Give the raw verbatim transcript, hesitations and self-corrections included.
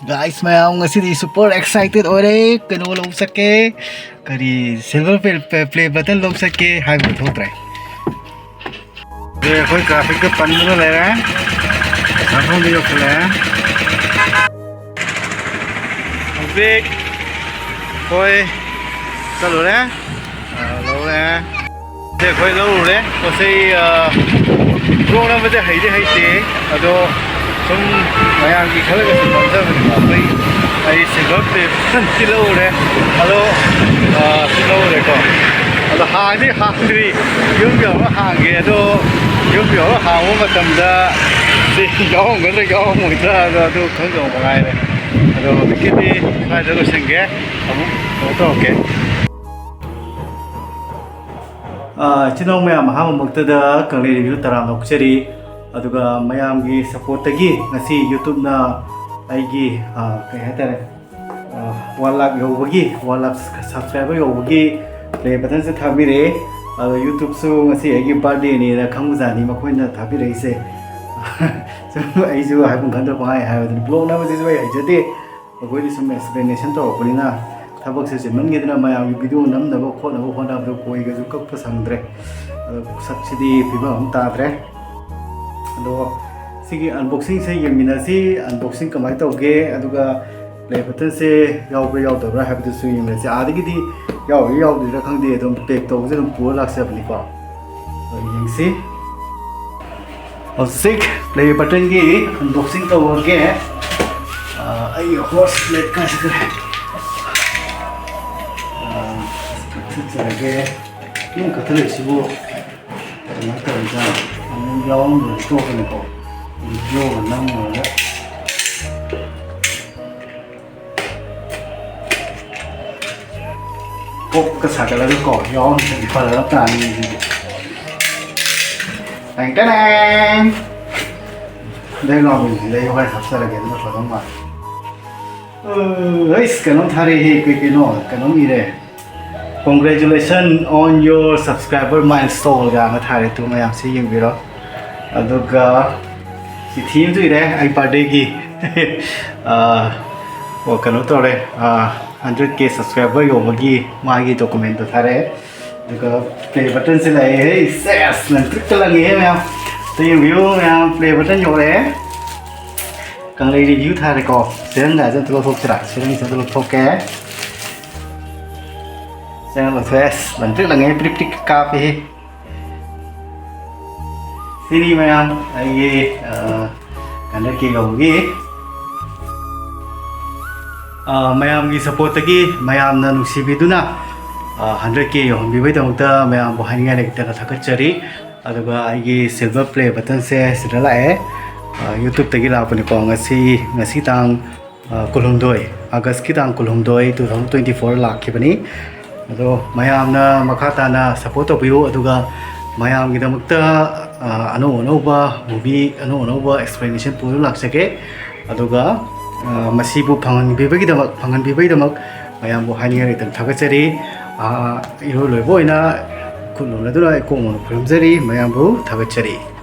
Guys, ꯃꯌꯥꯝ ꯉꯁꯤꯗꯤ super excited ꯑꯣꯏꯔꯦ꯫ ꯀꯩꯅꯣ ꯂꯧ ꯆꯠꯀꯦ, ꯀꯔꯤ silver play button ꯂꯧ ꯆꯠꯀꯦ ꯍꯥꯏꯕ ꯊꯣꯛꯇ꯭ꯔꯦ꯫ ꯑꯗꯨ ꯑꯩꯈꯣꯏ trafficꯇ ꯄꯟꯗꯨꯅ ꯂꯩꯔꯦ꯫ ꯃꯐꯝꯗ ꯌꯧꯁꯤꯜꯂꯛꯑꯦ꯫ ꯍꯧꯖꯤꯛ ꯑꯩꯈꯣꯏ ꯆꯠꯂꯨꯔꯦ꯫ ꯑ, ꯂꯧꯔꯦ꯫ ꯑꯩꯈꯣꯏ ꯂꯧꯔꯨꯔꯦ꯫ ꯄꯣꯠ ꯆꯩ, ꯑ, ꯕ꯭ꯂꯣꯛ ꯅꯝꯕꯁꯦ ꯍꯩꯗꯤ ꯍꯩꯇꯦ꯫ ꯑꯗꯣ ꯁꯨꯝ ꯃꯌꯥꯝꯒꯤ ꯈꯜꯂꯒ ꯁꯨꯝ ꯅꯝꯖꯕꯅꯤꯀꯣ꯫ ꯑꯩꯈꯣꯏ, ꯑꯩ silver play buttonꯁꯤ ꯂꯧꯔꯦ꯫ ꯑꯗꯣ, ꯑ, ꯁꯤ ꯂꯧꯔꯦꯀꯣ꯫ ꯑꯗꯣ ꯍꯥꯡꯗꯤ ꯍꯥꯡꯗ꯭ꯔꯤ꯫ ꯌꯨꯝ ꯌꯧꯔꯒ ꯍꯥꯡꯒꯦ꯫ ꯑꯗꯣ ꯌꯨꯝ ꯌꯧꯔꯒ ꯍꯥꯡꯕ ꯃꯇꯝꯗ ꯁꯤ ꯌꯥꯎꯔꯝꯒꯗ꯭ꯔꯥ ꯌꯥꯎꯔꯝꯃꯣꯏꯗ꯭ꯔꯥ ꯑꯗꯣ ꯑꯗꯨ ꯈꯪꯗꯧ ꯃꯉꯥꯏꯔꯦ꯫ ꯑꯗꯣ ꯍꯧꯖꯤꯛꯀꯤꯗꯤ ꯁ꯭ꯋꯥꯏꯗ ꯂꯣꯏꯁꯤꯟꯒꯦ꯫ ꯑꯃꯨꯛ ꯀꯩꯅꯣ ꯇꯧꯔꯛꯀꯦ꯫ ꯑꯥ, ꯏꯆꯤꯟ ꯏꯅꯥꯎ ꯃꯌꯥꯝ, ꯑꯍꯥꯟꯕꯃꯛꯇꯗ ꯀꯪꯂꯩ review ꯇꯔꯥꯝꯅ ꯑꯣꯛꯆꯔꯤ꯫ ꯑꯗꯨꯒ ꯃꯌꯥꯝꯒꯤ supportꯇꯒꯤ ꯉꯁꯤ YouTubeꯅ ꯑꯩꯒꯤ, ꯑꯥ, ꯀꯩ ꯍꯥꯏꯇꯥꯔꯦ, ꯑꯥ, one lakh ꯌꯧꯕꯒꯤ, one lakh subscriber ꯌꯧꯕꯒꯤ play buttonꯁꯦ ꯊꯥꯕꯤꯔꯛꯑꯦ꯫ ꯑꯗꯣ YouTubeꯁꯨ ꯉꯁꯤ ꯑꯩꯒꯤ birthdayꯅꯦꯅ ꯈꯪꯕꯖꯥꯠꯅꯤ, ꯃꯈꯣꯏꯅ ꯊꯥꯕꯤꯔꯛꯏꯁꯦ꯫ ꯁꯨꯝ ꯑꯩꯁꯨ ꯍꯥꯏꯐꯝ ꯈꯪꯗ꯭ꯔ ꯄꯪꯍꯥꯏ ꯍꯥꯏꯕꯗꯨꯅꯤ꯫ Vlog ꯅꯝꯕꯁꯤꯁꯨ ꯑꯩ ꯍꯩꯖꯗꯦ꯫ ꯑꯩꯈꯣꯏꯗꯤ ꯁꯨꯝ explanation ꯇꯧꯔꯛꯄꯅꯤꯅ ꯊꯕꯛꯁꯦ ꯆꯤꯟꯃꯟꯈꯤꯗꯅ ꯃꯌꯥꯝꯒꯤ video ꯅꯝꯅꯕ ꯈꯣꯠꯅꯕ ꯍꯣꯠꯅꯕꯗ ꯀꯣꯏꯒꯁꯨ ꯀꯛꯄ ꯁꯪꯗ꯭ꯔꯦ꯫ ꯑꯗꯣ ꯁꯛꯁꯤꯗꯤ ꯐꯤꯕꯝ ꯑꯃ ꯇꯥꯗ꯭ꯔꯦ꯫ ꯑꯗꯣ ꯁꯤꯒꯤ unboxingꯁꯦ ꯌꯦꯡꯃꯤꯟꯅꯁꯤ꯫ Unboxing ꯀꯃꯥꯏꯅ ꯇꯧꯒꯦ, ꯑꯗꯨꯒ play buttonꯁꯦ ꯌꯥꯎꯕ꯭ꯔꯥ ꯌꯥꯎꯗꯕ꯭ꯔꯥ ꯍꯥꯏꯕꯗꯨꯁꯨ ꯌꯦꯡꯃꯤꯟꯅꯁꯤ꯫ ꯑꯥꯗꯒꯤꯗꯤ ꯌꯥꯎꯔꯤ ꯌꯥꯎꯗ꯭ꯔꯤꯔꯥ ꯈꯪꯗꯦ, ꯑꯗꯨꯝ pack ꯇꯧꯕꯁꯦ ꯑꯗꯨꯝ ꯄꯨꯔ ꯂꯥꯛꯆꯕꯅꯤꯀꯣ꯫ ꯑꯗꯣ ꯌꯦꯡꯁꯤ꯫ ꯍꯧꯖꯤꯛ play buttonꯒꯤ unboxing ꯇꯧꯔꯒꯦ꯫ ꯑꯥ, ꯑꯩꯒꯤ horse plate ꯀꯥꯏ ꯆꯠꯈ꯭ꯔꯦ? ꯑꯥ, ꯀꯛꯊꯠꯆꯔꯒꯦ꯫ ꯌꯨꯝ ꯀꯛꯊꯠꯂꯛꯏꯁꯤꯕꯨ ꯀꯃꯥꯏꯅ ꯇꯧꯔꯤꯖꯥꯠꯅꯣ? ꯑꯃꯨꯛ ꯌꯥꯎꯔꯝꯗ꯭ꯔꯗꯤ ꯇꯣꯛꯀꯅꯤꯀꯣ꯫ Videoꯒ ꯅꯝꯃꯨꯔꯒ꯫ ꯀꯣꯛꯀ ꯁꯥꯒꯠꯂꯒ ꯀꯣ, ꯌꯥꯎꯔꯝꯗ꯭ꯔꯗꯤ ꯐꯔꯛ ꯇꯥꯅꯤ ꯁꯤꯗꯤ꯫ ꯇꯦꯡ ꯇꯦꯡ! Background musicꯁꯤꯗ ꯑꯩ ꯍꯣꯔꯦꯟ ꯍꯥꯞꯆꯔꯒꯦ, ꯑꯗꯨꯅ ꯐꯗꯧ ꯃꯥꯜꯂꯦ꯫ ꯑ, ꯑꯩꯁ, ꯀꯩꯅꯣꯝ ꯊꯥꯔꯛꯑꯦꯍꯦ, ꯀꯩ ꯀꯩꯅꯣ? ꯀꯩꯅꯣꯝ ꯏꯔꯦ꯫ "Congratulations on your subscriber milestone" ꯒꯥꯏꯅ ꯊꯥꯔꯦ, ꯇꯨ ꯃꯌꯥꯝꯁꯤ ꯌꯦꯡꯕꯤꯔꯣ꯫ ꯑꯗꯨꯒ ꯆꯤꯊꯤ ꯑꯃꯁꯨ ꯏꯔꯦ ꯑꯩ birthdayꯒꯤ꯫ ꯑꯣ, ꯀꯩꯅꯣ ꯇꯧꯔꯦ, hundred K subscriber ꯌꯧꯕꯒꯤ ꯃꯥꯒꯤ documentꯗꯣ ꯊꯥꯔꯛꯑꯦ꯫ ꯑꯗꯨꯒ play buttonꯁꯦ ꯂꯥꯛꯑꯦ꯫ ꯁꯦꯁ, ꯂꯪꯇ꯭ꯔꯤꯛꯇ ꯂꯪꯉꯦ ꯃꯌꯥꯝ꯫ ꯑꯝꯇ ꯌꯦꯡꯕꯤꯌꯨ ꯃꯌꯥꯝ, play button ꯌꯧꯔꯛꯑꯦ꯫ ꯀꯪꯂꯩ review ꯊꯥꯔꯦꯀꯣ꯫ ꯁꯦꯔꯪꯒꯥꯁꯦ ꯑꯝꯇ ꯂꯧꯊꯣꯛꯁꯤꯔꯥ? ꯁꯦꯔꯪꯁꯦ ꯑꯝꯇ ꯂꯧꯊꯣꯛꯀꯦ꯫ ꯁꯦꯔꯪ ꯂꯧꯊꯣꯛꯑꯦ꯫ ꯑꯁ, ꯂꯪꯇ꯭ꯔꯤꯛ ꯂꯪꯉꯦ, ꯄ꯭ꯔꯤꯛ ꯄ꯭ꯔꯤꯛ ꯀꯥꯞꯄꯦꯍꯦ꯫ ꯁꯤꯅꯤ ꯃꯌꯥꯝ ꯑꯩꯒꯤ, ꯑ, hundred K ꯌꯧꯕꯒꯤ꯫ ꯑ, ꯃꯌꯥꯝꯒꯤ supportꯇꯒꯤ, ꯃꯌꯥꯝꯅ ꯅꯨꯡꯁꯤꯕꯤꯗꯨꯅ, ꯑ, hundred K ꯌꯧꯍꯟꯕꯤꯕꯒꯤꯗꯃꯛꯇ ꯃꯌꯥꯝꯕꯨ ꯍꯥꯏꯅꯤꯡꯉꯥꯏ ꯂꯩꯇꯅ ꯊꯥꯒꯠꯆꯔꯤ꯫ ꯑꯗꯨꯒ ꯑꯩꯒꯤ silver play buttonꯁꯦ ꯁꯤꯗ ꯂꯥꯛꯑꯦ꯫ ꯑ, YouTubeꯇꯒꯤ ꯂꯥꯛꯄꯅꯤꯀꯣ꯫ ꯉꯁꯤ, ꯉꯁꯤ ꯇꯥꯡ, ꯑ, ꯀꯨꯟꯍꯨꯝꯗꯣꯏ, Augustꯀꯤ ꯇꯥꯡ ꯀꯨꯟꯍꯨꯝꯗꯣꯏ, two thousand twenty four ꯂꯥꯛꯈꯤꯕꯅꯤ꯫ ꯑꯗꯣ ꯃꯌꯥꯝꯅ ꯃꯈꯥ ꯇꯥꯅ support ꯇꯧꯕꯤꯌꯨ, ꯑꯗꯨꯒ ꯃꯌꯥꯝꯒꯤꯗꯃꯛꯇ, ꯑ, ꯑꯅꯧ ꯑꯅꯧꯕ movie, ꯑꯅꯧ ꯑꯅꯧꯕ explanation ꯄꯨꯗꯨꯅ ꯂꯥꯛꯆꯒꯦ꯫ ꯑꯗꯨꯒ, ꯑ, ꯃꯁꯤꯕꯨ ꯐꯪꯍꯟꯕꯤꯕꯒꯤꯗꯃꯛ, ꯐꯪꯍꯟꯕꯤꯕꯒꯤꯗꯃꯛ ꯃꯌꯥꯝꯕꯨ ꯍꯥꯏꯅꯤꯡꯉꯥꯏ ꯂꯩꯇꯅ ꯊꯥꯒꯠꯆꯔꯤ꯫ ꯑ, ꯏꯔꯣꯏ ꯂꯣꯏꯕ ꯑꯣꯏꯅ ꯈꯨꯠ ꯅꯣꯜꯂꯗꯨꯅ ꯏꯀꯣꯛ ꯅꯣꯟꯅ ꯈꯨꯔꯨꯝꯖꯔꯤ꯫ ꯃꯌꯥꯝꯕꯨ ꯊꯥꯒꯠꯆꯔꯤ꯫